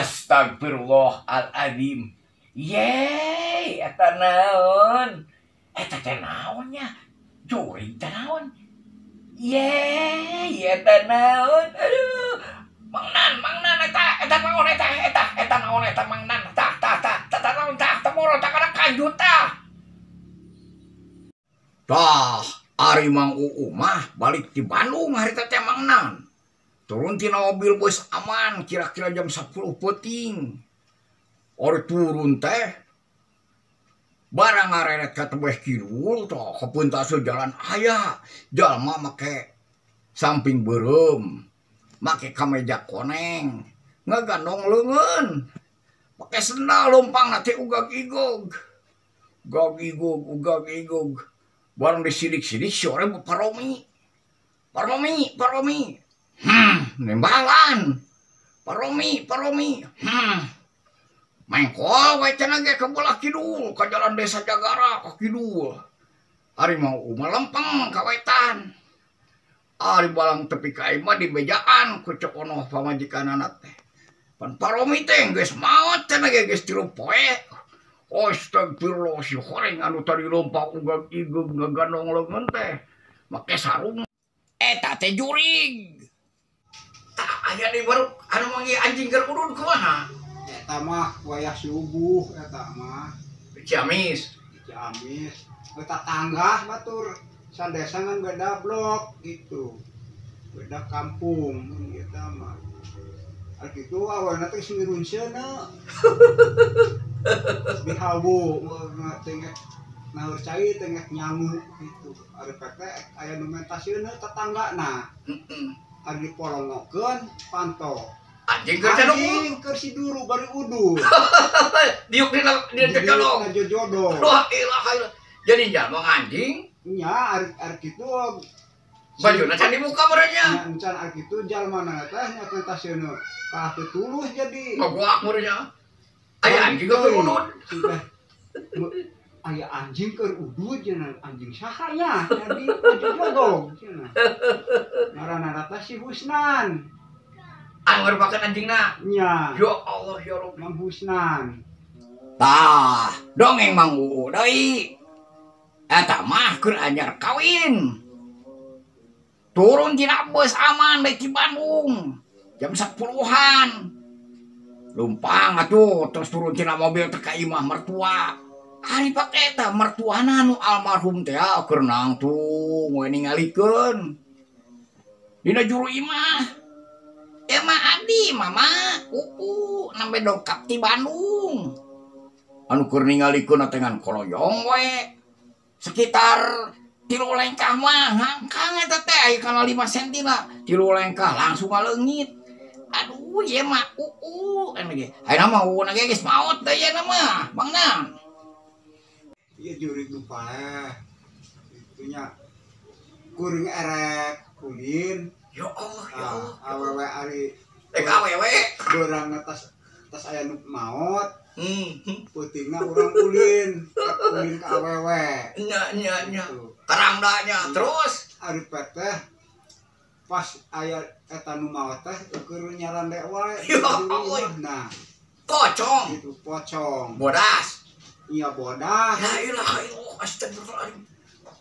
Astagfirullahaladzim. Yeay, eta naon? Eta teh naon nya? Jurig teh naon? Yeay, eta naon? Aduh. Mang Nan, Mang Nan eta, eta naon eta, eta, eta naon eta Mang Nan. Tah, tah, tah, tah, tah naon tah, tah moro tah kana kanjut tah. Tah, ari Mang Uu mah balik di Bandung harita teh Mang Nan. Turun tina mobil bus aman kira-kira jam 10 peuting. Ari turun teh barang ngareret ka tebeh kidul tah kapeuntas jalan aya jalma make samping beureum, make kameja koneng, ngagandong leungeun, make sendal leumpang teh ugag igog. Ugag igog, ugag igog. Barang disidik-sidik si orang Paromi. Paromi, Paromi. Nembalan. Paromi, Paromi. Mengkol we cenah ge ke belah kidul, ka jalan desa Jagara ka kidul. Ari mau lempeng ka wetan. Ari balang tepi ka imah di bejaan ku cek onoh pamajikanana teh. Pan Paromi teh geus maot cenah ge geus 3 poe. Astagfirullah, si horeng anu tadi lompat ugag igeg ngagandong leungeun teh make sarung eta teh jurig. Tah aya deui baru anu manggih anjing keur udud kumaha? Eta mah wayah subuh eta mah. Ciamis. Ciamis. Eta tangga batur sandesa ngan beda blok gitu. Beda kampung eta mah. Ari kitu awalna teh geus ngirunseuna. Dihawu teh naheur cai teh nyangu gitu. Ari teh aya nu mentasieuna tetanggana. Heeh. Ari dipolongokeun panto. Anjing keur cenung. Anjing keur si duru bari udud. Diuk dina dina jojodong. Dina jojodong. Wah, ilah ilah. Jadi jalma anjing. Nya ari ari kitu bajuna can dibuka meureun nya. Nya encan ari kitu jalmana teh nya mentasieuna. Kalah teu tulus jadi. Ngaguak meureun nya. Aya anjing keur udud. Aya anjing keur udud cenah, anjing saha nya? Jadi jojodong cenah. Ngaranna teh si Husnan. Anu ngarupakeun anjingna. Nya. Ya Allah ya Rabbi. Mang Husnan. Tah, dongeng Mang Uu deui. Eta mah keur anyar kawin. Turun tina bus aman deui ti Bandung. Jam 10-an. Lumpang atuh terus turun tina mobil teh ka imah mertua. Ari pake eta mertuana nu almarhum teh keur nangtung we ningalikeun. Dina juru imah. Emang abdi mama Uu nembe dongkap ti Bandung. Anu keur ningalikeun teh ngan koloyong we. Sekitar 3 lengkah mah ngangkang eta teh aya kana 5 senti lah. 3 lengkah langsung ngaleungit. Aduh ieu mah Uu kan ge. Ayeuna mah Uu na ge geus maot deui ayeuna mah, Bang Nang. Ieu jurig nu paeh. Itunya kuring erek ulin. Ya Allah, ya Allah. Awewe ari awewe beurang tas tas aya nu maot. Peutingna urang ulin, ulin ka awewe. Nya nya nya. Karangda nya terus ari teh pas aya eta nu maot teh keur nyarande wae. Ya Allah. Nah, pocong. Itu pocong. Bodas. Iya bodas. La ilaha illallah astagfirullahaladzim.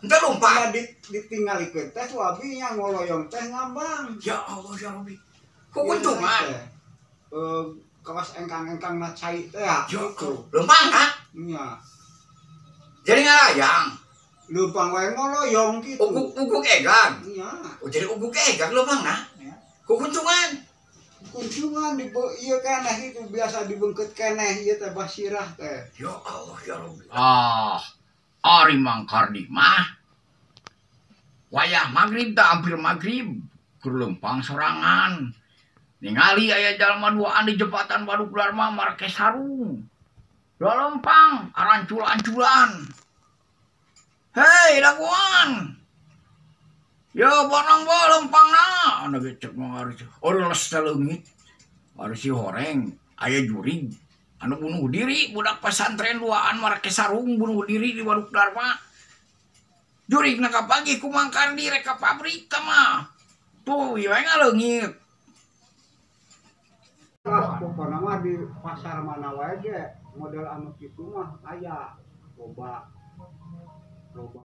Entah lompat. Ya, ditinggalikeun teh ku abi nya ngoloyong teh ngambang. Ya Allah ya Rabbi. Kukuntungan. Kawas engkang-engkang na cai teh ya. Gitu. Lempang ha? Nya. Jadi ngalayang. Lempang wae ngoloyong gitu. Uguk egang. Nya. Oh, jadi uguk egang lempang na. Kukuntungan. Kunjungan di ieu keneh itu biasa dibengket keneh ieu teh basirah teh. Ya Allah ya Rabbi. Ah. Ari Mang Kardi mah wayah magrib tah hampir magrib keur leumpang sorangan ningali aya jalma duaan di jembatan Waduk Darma marake sarung dua lempang arancul-anculan. Hei daguan ya bonong bo lempangna anu ge cek Mang Ardi oh les teh leungit ari si horeng aya jurig anu bunuh diri budak pesantren duaan marake sarung bunuh diri di Waduk Darma. Jurig na kapanggih ku Mang Kardi rek ka pabrik teh mah. Tuh ieu we ngaleungit. Ah, Pokona mah di pasar mana wae ge model anu kitu mah aya, loba loba.